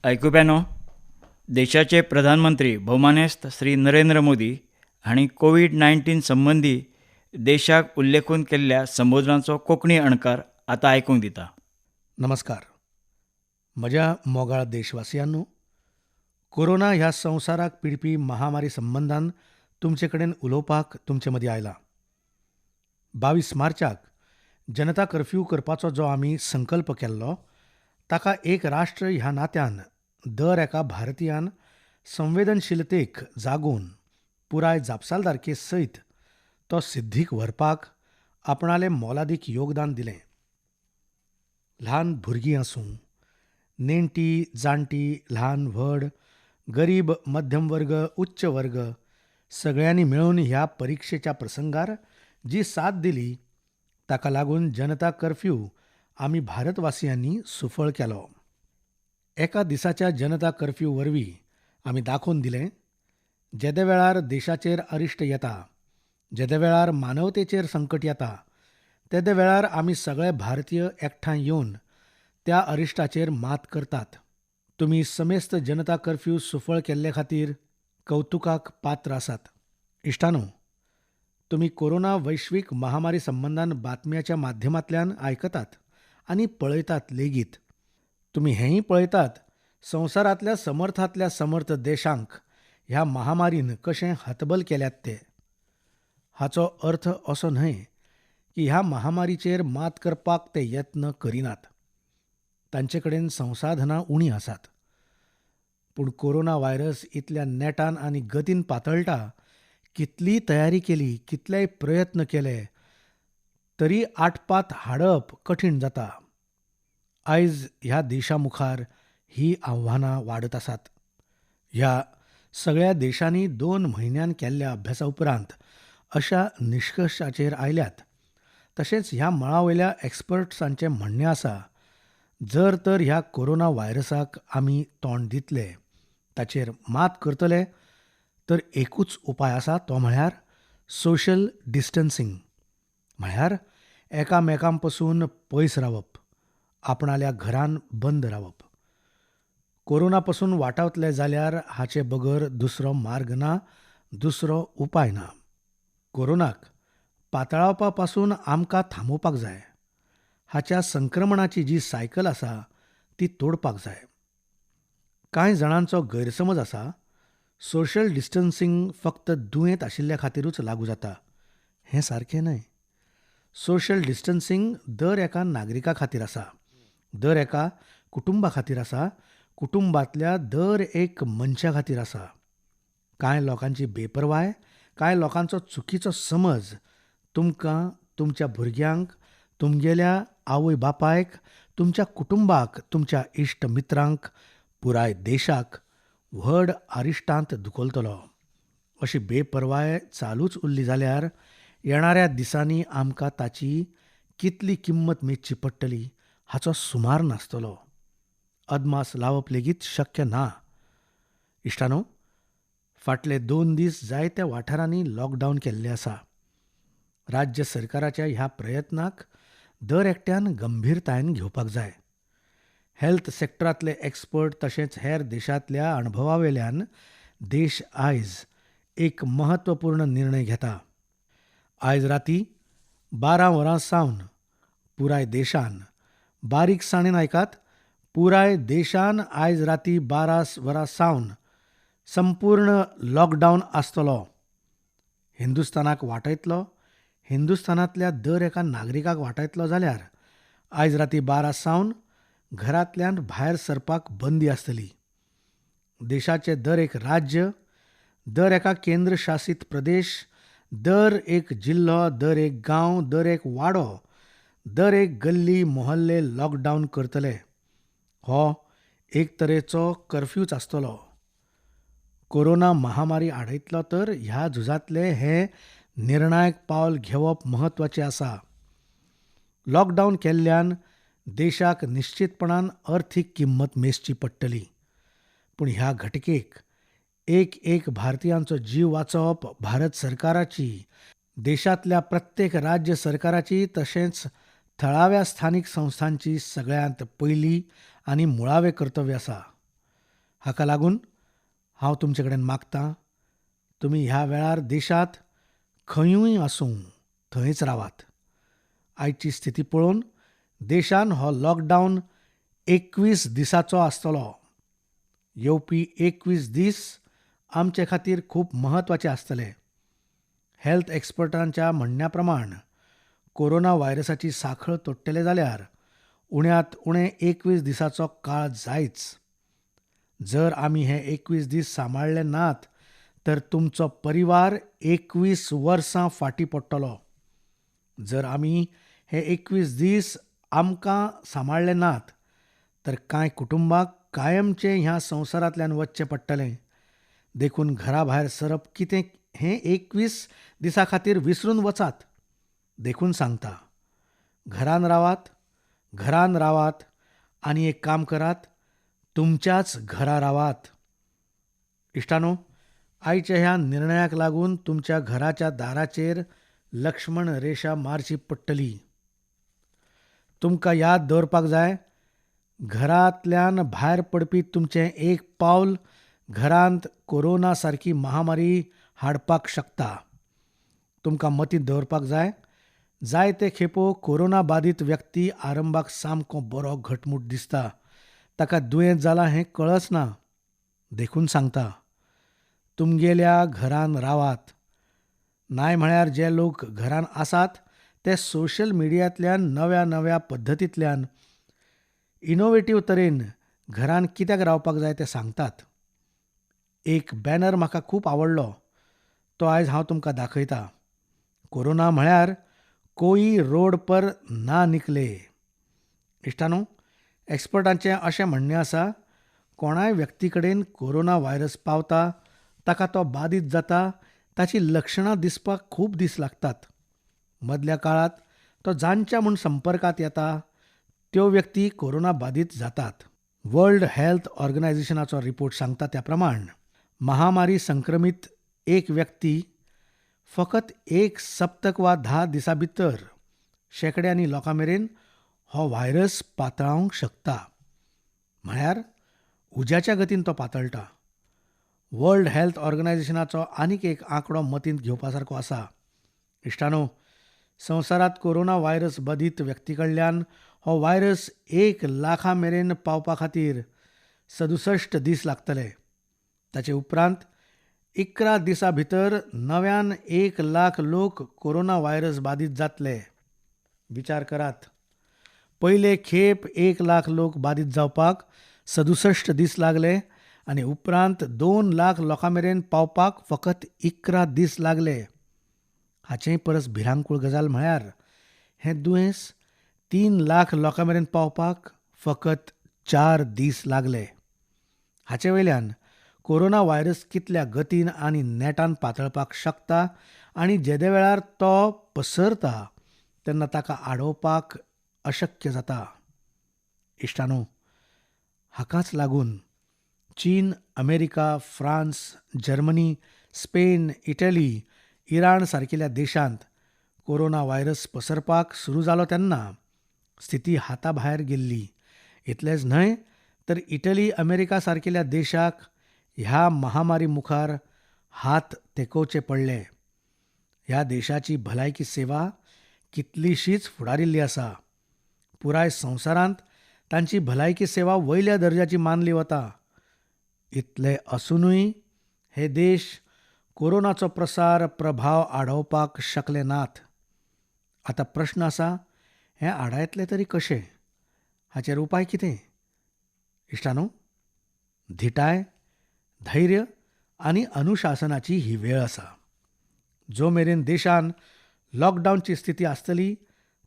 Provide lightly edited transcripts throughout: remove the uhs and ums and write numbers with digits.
आयकुप्यांनो, देशाचे प्रधानमंत्री भोवमानेस्त श्री नरेंद्र मोदी हांणी कोवीड 19 संबंदी देशाक उल्लेखून केल्ल्या संबोधनाचो कोंकणी अणकार आतां आयकूंक दिता. नमस्कार म्हज्या मोगाळ देशवासियांनो, कोरोना ह्या संवसाराक पिडपी महामारी संबंदान तुमचे कडेन उलोवपाक तुमचे मदीं आयला. 22 मार्चाक जनता कर्फ्यू करपाचो जो आमी संकल्प केल्लो ताका एक राष्ट्र ह्या नात्यान दर एका भारतीयान संवेदनशीलतेक जागोवन पुराय जापसालदारके सयत तो सिद्धीक व्हरपाक आपणालें मोलादीक योगदान दिलें. ल्हान भुरगीं आसूं, नेणटी जाणटी, ल्हान व्हड, गरीब, मध्यम वर्ग, उच्च वर्ग, सगळ्यांनी मेळून ह्या परिक्षेच्या प्रसंगार जी साथ दिली ताका लागून जनता कर्फ्यू आमी भारतवासियांनी सुफळ केलो. एका दिसाच्या जनता कर्फ्यू वरवीं आमी दाखोवन दिलें जेदे वेळार देशाचेर अरिश्ट येता, जेदे वेळार मानवतेचेर संकट येता, तेदे वेळार आमी सगळे भारतीय एकठांय येवन त्या अरिश्टाचेर मात करतात. तुमी समेस्त जनता कर्फ्यू सुफळ केल्ले खातीर कवतुकाक पात्र आसात. इश्टानो, तुमी कोरोना वैश्वीक महामारी संबंदान बातम्याच्या माध्यमांतल्यान आयकतात आनी पळयतात लेगीत. तुमी हेंय पळयतात संवसारांतल्या समर्थांतल्या समर्थ देशांक ह्या महामारीन कशें हतबल केल्यात ते. हाचो अर्थ असो न्हय की ह्या महामारीचेर मात करपाक ते यत्न करिनात, तांचे कडेन संसाधनां उणीं आसात. पूण कोरोना व्हायरस इतल्या नेटान आनी गतीन पातळटा, कितलीय तयारी केली, कितलेय प्रयत्न केले तरी आटपात हाडप कठीण जाता. आयज ह्या देशा मुखार ही आव्हानां वाडत आसात. ह्या सगळ्या देशांनी 2 म्हयन्यान केल्ल्या अभ्यासा उपरांत अशा निश्कर्शाचेर आयल्यात. तशेंच ह्या मळा वयल्या एक्सपर्ट्सांचें म्हणणें आसा, जर तर ह्या कोरोना व्हायरसाक आमी तोंड दितले, ताचेर मात करतले तर एकूच उपाय आसा, तो म्हळ्यार सोशल डिस्टन्सिंग, म्हळ्यार एकामेकां पसून पयस रावप, आपणाल्या घरान बंद रावप. कोरोना पसून वाटावतले जाल्यार हाचे बगर दुसरो मार्ग ना, दुसरो उपाय ना. कोरोनाक पातळावपा पासून आमकां थांबोवपाक जाय. हाच्या संक्रमणाची जी सायकल आसा ती तोडपाक जाय. कांय जाणांचो गैरसमज आसा, सोशल डिस्टन्सिंग फक्त दुयेंत आशिल्ल्या खातीरूच लागू जाता. हें सारकें न्हय. सोशल डिस्टन्सिंग दर एका नागरिका खातीर आसा, दर एका कुटुंबा खातीर आसा, कुटुंबांतल्या दर एक मनशा खातीर आसा. कांय लोकांची बेपरवाय, कांय लोकांचो चुकीचो समज तुमकां, तुमच्या भुरग्यांक, तुमगेल्या आवय बापायक, तुमच्या कुटुंबाक, तुमच्या इश्ट मित्रांक, पुराय देशाक व्हड अरिश्टांत धुकलतलो. अशी बेपरवाय चालूच उरली जाल्यार येणाऱ्या दिसांनी आमकां ताची कितली किंमत मेजची पडटली हाचो सुमार नासतलो. अदमास लावप लेगीत शक्य ना. इश्टानो, फाटले 2 दीस जायत्या वाठारांनी लॉकडावन केल्लें आसा. राज्य सरकाराच्या ह्या प्रयत्नाक दर एकट्यान गंभीरतायेन घेवपाक जाय. हेल्थ सेक्टरांतले एक्सपर्ट तशेंच हेर देशांतल्या अणभवावेल्यान देश आयज एक महत्वपूर्ण निर्णय घेता. आयज राती 12 वरां सावन पुराय देशान, बारीकसाणेन आयकात, पुराय देशान आयज राती 12 वरां सावन संपूर्ण लॉकडावन आसतलो. हिंदुस्थानाक वाटयतलो, हिंदुस्थानांतल्या दर एका नागरिकाक वाटयतलो जाल्यार आयज राती 12 सावन घरांतल्यान भायर सरपाक बंदी आसतली. देशाचे दर एक राज्य, दर एका केंद्रशासीत प्रदेश, दर एक जिल्लो, दर एक गांव, दर एक वाडो, दर एक गल्ली मोहल्ले लॉकडावन करतले. हो एक तरेचो कर्फ्यूच आसतलो. कोरोना महामारी आडयतलो तर ह्या झुजांतले हें निर्णायक पावल घेवप म्हत्वाचें आसा. लॉकडावन केल्ल्यान देशाक निश्चितपणान अर्थीक किंमत मेजची पडटली, पूण ह्या घटकेक एक एक भारतीयांचो जीव वाचोवप भारत सरकाराची, देशांतल्या प्रत्येक राज्य सरकाराची तशेंच थळाव्या स्थानीक संस्थांची सगळ्यांत पयली आनी मुळावें कर्तव्य आसा. हाका लागून हांव तुमचे कडेन मागतां, तुमी ह्या वेळार देशांत खंयूय आसूं थंयच रावात. आयची स्थिती पळोवन देशान हो लॉकडावन 21 दिसाचो आसतलो. येवपी 21 दीस आमचे खातीर खूब म्हत्वाचे आसतले. हेल्थ एक्सपर्टांच्या म्हणण्या प्रमाण कोरोना व्हायरसाची साखळ तोडटले जाल्यार उण्यांत उणें 21 दिसाचो काळ जायच. जर आमी हे 21 दीस सांबाळ्ळे नात तर तुमचो परिवार 21 वर्सां फाटीं पडटलो. जर आमी हे 21 दीस आमकां सांबाळ्ळे नात तर कांय कुटुंबाक कायमचें ह्या संवसारांतल्यान वचचें पडटलें. देखून घरा भायर सरप कितें हें 21 दिसां खातीर विसरून वचात. देखून सांगता, घरान रावात, घरान रावात आनी एक काम करात, तुमच्याच घरा रावात. इश्टानो, आयच्या ह्या निर्णयाक लागून तुमच्या घराच्या दाराचेर लक्ष्मण रेशा मारची पडटली. तुमकां याद दवरपाक जाय, घरांतल्यान भायर पडपी तुमचें एक पावल घरांत कोरोना सारकी महामारी हाडपाक शकता. तुमकां मतींत दवरपाक जाय, जायते खेपो कोरोना बादीत व्यक्ती आरंभाक सामको बरो घटमूट दिसता, ताका दुयेंत जालां हें कळच ना. देखून सांगता, तुमगेल्या घरान रावात. नाय म्हळ्यार जे लोक घरान आसात ते सोशल मिडियांतल्यान नव्या नव्या पद्दतींतल्यान इनोवेटीव तरेन घरान कित्याक रावपाक जाय तें सांगतात. एक बॅनर म्हाका खूब आवडलो, तो आयज हांव तुमकां दाखयता. कोरोना म्हळ्यार कोई रोड पर ना निकले. इश्टानो, एक्सपर्टांचें अशें म्हणणें आसा, कोणाय व्यक्ती कडेन कोरोना व्हायरस पावता, ताका तो बादीत जाता, ताची लक्षणां दिसपाक खूब दीस लागतात. मदल्या काळांत तो जांच्या म्हूण संपर्कांत येता त्यो व्यक्ती कोरोना बादीत जातात. वर्ल्ड हेल्थ ऑर्गनायझेशनाचो रिपोर्ट सांगता त्या प्रमाण महामारी संक्रमीत एक व्यक्ती फकत 1 सप्तक वा 10 दिसां भितर शेंकड्यांनी लोकां मेरेन हो व्हायरस पातळावंक शकता. म्हळ्यार उज्याच्या गतीन तो पातळटा. वर्ल्ड हेल्थ ऑर्गनायझेशनाचो आनीक एक आंकडो मतींत घेवपा सारको आसा. इश्टानो, संवसारांत कोरोना व्हायरस बादीत व्यक्ती कडल्यान हो व्हायरस 1 लाखा मेरेन पावपा खातीर 67 दीस लागतले. ताचे उपरांत 11 दिसां भितर नव्यान 1 लाख लोक कोरोना व्हायरस बादीत जातले. विचार करात, पयले खेप 1 लाख लोक बादीत जावपाक 67 दीस लागले आनी उपरांत 2 लाख लोकां मेरेन पावपाक फकत 11 दीस लागले. हाचेय परस भिरांकूळ गजाल म्हळ्यार हें दुयेंस 3 लाख लोकां मेरेन पावपाक फकत 4 दीस लागले. हाचे वयल्यान कोरोना व्हायरस कितल्या गतीन आनी नेटान पातळपाक शकता आनी जेदे वेळार तो पसरता तेन्ना ताका आडोवपाक अशक्य जाता. इश्टानो, हाकाच लागून चीन, America, France, Germany, Spain, Italy, Iran सारकिल्या देशांत कोरोना व्हायरस पसरपाक सुरू जालो तेन्ना स्थिती हाता भायर गेल्ली. इतलेंच न्हय तर इटली, अमेरिका सारकिल्या देशाक ह्या महामारी मुखार हात तेकोवचे पडले. ह्या देशाची भलायकी सेवा कितलीशीच फुडारिल्ली आसा. पुराय संवसारांत तांची भलायकी सेवा वयल्या दर्जाची मानली वता. इतले आसुनूय हे देश कोरोनाचो प्रसार प्रभाव आडोवपाक शकले नात. आतां प्रश्न आसा, हें आडायतले तरी कशें? हाचेर उपाय कितें? इश्टानो, धिटाय, धैर्य आनी अनुशासनाची ही वेळ आसा. जो मेरेन देशान लॉकडावनची स्थिती आसतली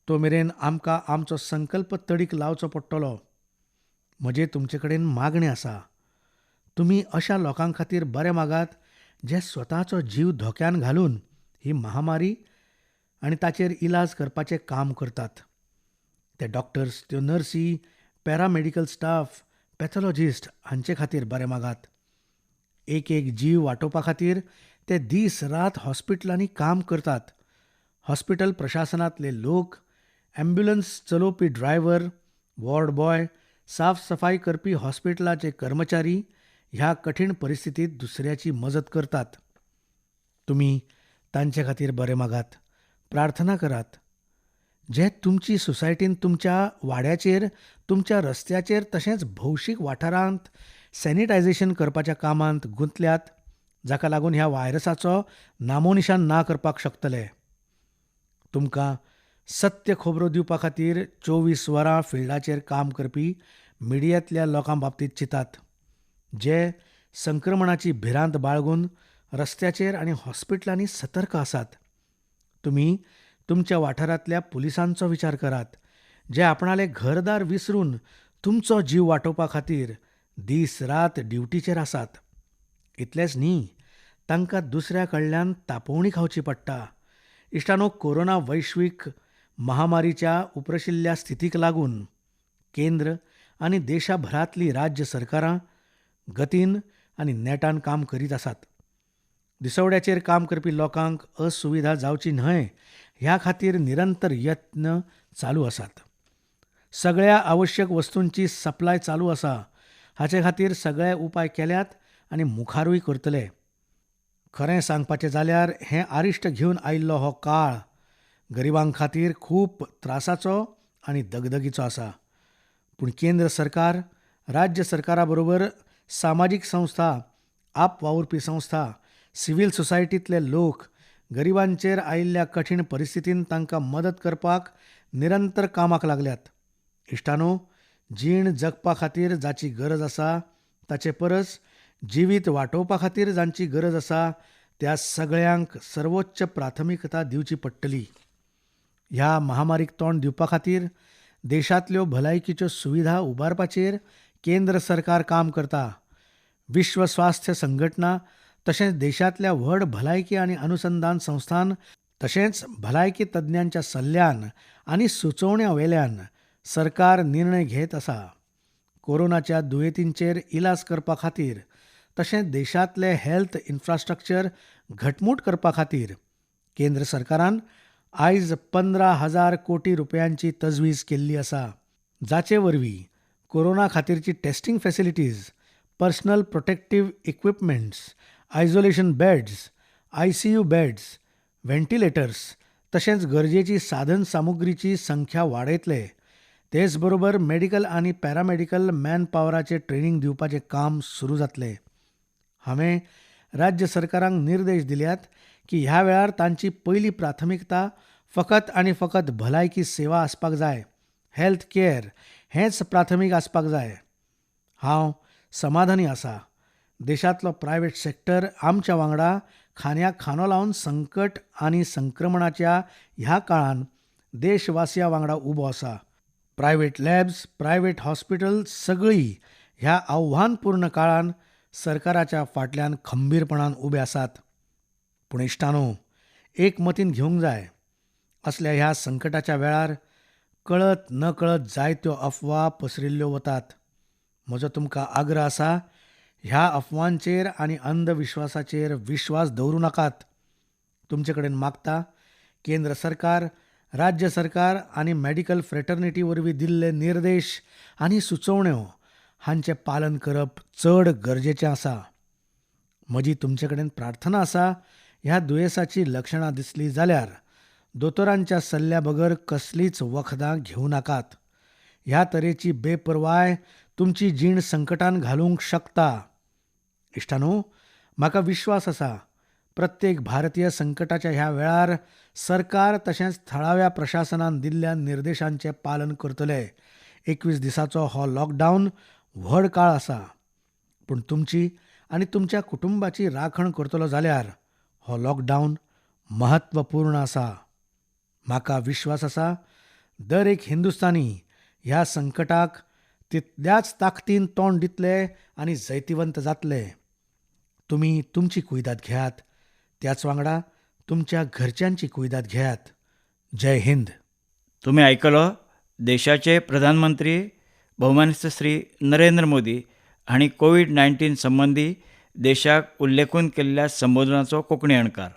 तो मेरेन आमकां आमचो संकल्प तडीक लावचो पडटलो. म्हजें तुमचे कडेन मागणें आसा, तुमी अशा लोकां खातीर बरें मागात जे स्वताचो जीव धोक्यान घालून ही महामारी आनी ताचेर इलाज करपाचें काम करतात. ते डॉक्टर्स, त्यो नर्सी, पॅरामेडिकल स्टाफ, पॅथॉलॉजिस्ट हांचे खातीर बरें मागात. एक एक जीव वाटोवपा खातीर ते दीस रात हॉस्पिटलांनी काम करतात. हॉस्पिटल प्रशासनांतले लोक, ॲम्ब्युलन्स चलोवपी ड्रायव्हर, वॉर्ड बॉय, साफ सफाई करपी हॉस्पिटलाचे कर्मचारी ह्या कठीण परिस्थितीत दुसऱ्याची मजत करतात. तुमी तांचे खातीर बरें मागात, प्रार्थना करात. जे तुमची सोसायटीन तुमच्या वाड्याचेर, तुमच्या रस्त्याचेर तशेंच भौशीक वाठारांत सॅनिटायझेशन करपाच्या कामांत गुंतल्यात, जाका लागून ह्या व्हायरसाचो नामोनिशान ना करपाक शकतले. तुमकां सत्य खबरो दिवपा खातीर 24 वरां फिल्डाचेर काम करपी मिडियांतल्या लोकां बाबतींत चिंतात, जे संक्रमणाची भिरांत बाळगून रस्त्याचेर आनी हॉस्पिटलांनी सतर्क आसात. तुमी तुमच्या वाठारांतल्या पुलिसांचो विचार करात, जे आपणाले घरदार विसरून तुमचो जीव वाटोवपा खातीर दीस रात ड्युटीचेर आसात. इतलेंच न्ही, तांकां दुसऱ्या कडल्यान तापोवणी खावची पडटा. इश्टानो, कोरोना वैश्वीक महामारीच्या उपरशिल्ल्या स्थितीक लागून केंद्र आनी देशाभरांतली राज्य सरकारां गतीन आनी नेटान काम करीत आसात. दिसवड्याचेर काम करपी लोकांक असुविधा जावची न्हय ह्या खातीर निरंतर यत्न चालू आसात. सगळ्या आवश्यक वस्तूंची सप्लाय चालू आसा. हाचे खातीर सगळे उपाय केल्यात आनी मुखारूय करतले. खरें सांगपाचें जाल्यार हें आरिश्ट घेवन आयिल्लो हो काळ गरिबां खातीर खूब त्रासाचो आनी दगदगीचो आसा. पूण केंद्र सरकार, राज्य सरकारा बरोबर सामाजीक संस्था, आप वावुरपी संस्था, सिव्हील सोसायटींतले लोक गरिबांचेर आयिल्ल्या कठीण परिस्थितीन तांकां मदत करपाक निरंतर कामाक लागल्यात. इश्टानो, जीण जगपा खातीर जाची गरज आसा ताचे परस जिवीत वाटोवपा खातीर जांची गरज आसा त्या सगळ्यांक सर्वोच्च प्राथमिकता दिवची पडटली. ह्या महामारीक तोंड दिवपा खातीर देशांतल्यो भलायकीच्यो सुविधा उबारपाचेर केंद्र सरकार काम करता. विश्व स्वास्थ्य संघटना तशेंच देशांतल्या व्हड भलायकी आनी अनुसंधान संस्थान तशेंच भलायकी तज्ञांच्या सल्ल्यान आनी सुचोवण्या वेल्यान सरकार निर्णय घेत आसा. कोरोनाच्या दुयेंतींचेर इलाज करपा खातीर तशेंच देशांतले हेल्थ इन्फ्रास्ट्रक्चर घटमूट करपा खातीर केंद्र सरकारान आयज 15,000 कोटी रुपयांची तजवीज केल्ली आसा, जाचे वरवीं corona खातीरची testing facilities, personal protective equipments, isolation beds, ICU beds, ventilators तशेंच गरजेची साधन सामुग्रीची संख्या वाडयतले. तेच बरोबर मेडिकल आनी पॅरामेडिकल मॅनपावराचें ट्रेनींग दिवपाचें काम सुरू जातलें. हांवें राज्य सरकारांक निर्देश दिल्यात की ह्या वेळार तांची पयली प्राथमिकता फकत आनी फकत भलायकी सेवा आसपाक जाय. हेल्थ केअर हेंच प्राथमीक आसपाक जाय. हांव समाधानी आसा. देशांतलो प्रायव्हेट सेक्टर आमच्या वांगडा खांद्याक खांदो लावन संकट आनी संक्रमणाच्या ह्या काळान देशवासिया वांगडा उबो आसा. प्रायव्हेट लॅब्स, प्रायव्हेट हॉस्पिटल सगळीं ह्या आव्हानपूर्ण काळान सरकाराच्या फाटल्यान खंबीरपणान उबे आसात. पूण इश्टानो, एक मतीन घेवंक जाय, असल्या ह्या संकटाच्या वेळार कळत न कळत जायत्यो अफवा पसरिल्ल्यो वतात. म्हजो तुमकां आग्रह आसा, ह्या अफवांचेर आनी अंधविश्वासाचेर विश्वास दवरूं नाकात. तुमचे कडेन मागता, केंद्र सरकार, राज्य सरकार आनी मेडिकल फ्रेटर्निटी वरवीं दिल्ले निर्देश आनी सुचोवण्यो हांचें पालन करप चड गरजेचें आसा. म्हजी तुमचे कडेन प्रार्थना आसा, ह्या दुयेंसाची लक्षणां दिसलीं जाल्यार दोतोरांच्या सल्ल्या बगर कसलीच वखदां घेवं नाकात. ह्या तरेची बेपर्वाय तुमची जीण संकटान घालूंक शकता. इश्टानो, म्हाका विश्वास आसा, प्रत्येक भारतीय संकटाच्या ह्या वेळार सरकार तशेंच थळाव्या प्रशासनान दिल्ल्या निर्देशांचें पालन करतले. 21 दिसाचो हो लॉकडावन व्हड काळ आसा, पूण तुमची आनी तुमच्या कुटुंबाची राखण करतलो जाल्यार हो लॉकडावन म्हत्वपूर्ण आसा. म्हाका विश्वास आसा, दर एक हिंदुस्तानी ह्या संकटाक तितल्याच ताकदीन तोंड दितले आनी जैतिवंत जातले. तुमी तुमची कुयदाद घेयात, त्याच वांगडा तुमच्या घरच्यांची कुयदाद घेयात. जय हिंद. तुमी आयकलो देशाचे प्रधानमंत्री भोवमानेस्त श्री नरेंद्र मोदी हांणी कोवीड 19 संबंदी देशाक उल्लेखून केल्ल्या संबोधनाचो कोंकणी अणकार.